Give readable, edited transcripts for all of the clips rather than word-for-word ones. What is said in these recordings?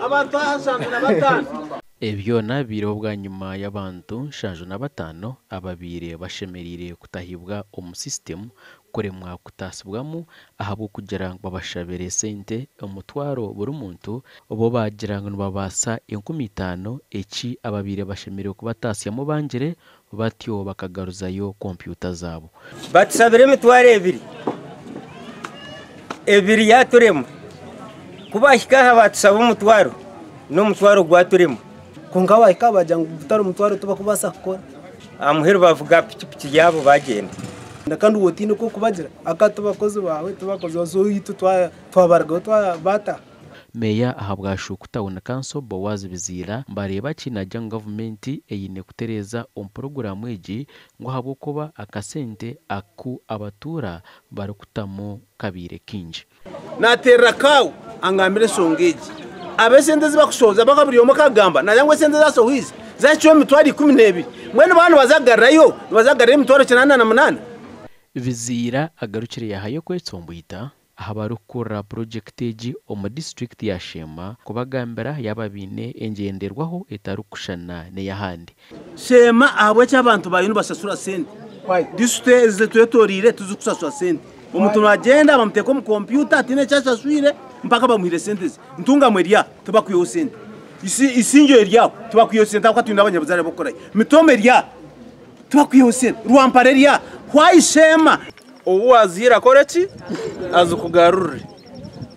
Abantu aha 75. Ebi byona bibaireho bwanyima y'abantu 75 ababaire bashemereire kutahibwa omu sisitemu kuremwa kutaasibwamu ahabw'okugira ngu babashabire sente omutwaro buri muntu bo baagira ngu nibabaasa 5000 eki ababaire bashemereire kubataasyamu bangire batyo bakagaruzayo kompyuta zaabo. Batushabire emitwaro ebiri, ebiri yaturema. Ku baahika aha batushaba omutwaro, n'omutwaro gwaturema. Kwonka baahika bagira ngu gutari omutwaro tibakubaasa kukora. Aha muheru bavuga pikipiki yaabo bagyenda. Kandi waaba otaine oku orikubagira ahakuba ti bakozi baawe, ti bakozi baawe, so itwe twabarugaho baataha. Meeya ahabwa Shuuku Town Council, Boaz Biziira Mbareebaki naagira ngu gavumenti eine kutereeza omu puroguraamu egi ngu ahabw'okuba akasente aku abatuura barikutamu kabaire kaingi. Naateerera Kaawu angambira enshonga egi. Ab'esente ezi bakushohoza baka buri omwe akagamba naagira ngu esente ezi ashohoize zaahikire omu mitwaro 12. Mbwenu baaba nibaza kugarurayo, nibaza kugarurayo emitwaro 88? Biziira agarukire yaahayo okwetsombwita aha barikukurira purogyekiti egi omu disiturikiti ya Sheema kubagambira yaaba baine engyenderwaho etarikushushana n'ey'ahandi. Sheema ahabw'eki abantu baayo nibashashura sente. Disiturikiti ezi ezitwetoreire tizirikusashura sente. Omuntu naagyenda bamuteeka omu kompyuta tihaine eki ashashwire mpaka bamuhaire sente ze. Ntungamo eri aho tibakwihaho sente. Isingye eri aho tibakwihaho sente ahabw'okuba twine abanyabuzaare b'okukorayo. Mitooma eri aho tibakwihaho sente. Rwampara eri aho. Why Sheema? Ou waazihaire akore ki? Azikugarurire.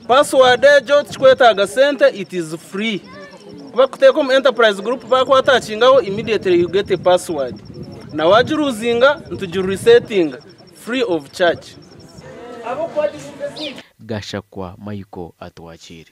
Password egyo tikikwetaaga sente, it is free. Ku bakuteeka omu enterprise group baakwatakingaho immediately you get a password. Na waagiruuzinga nitugiresetinga free of charge. Gashakwa Michael Atwakiire.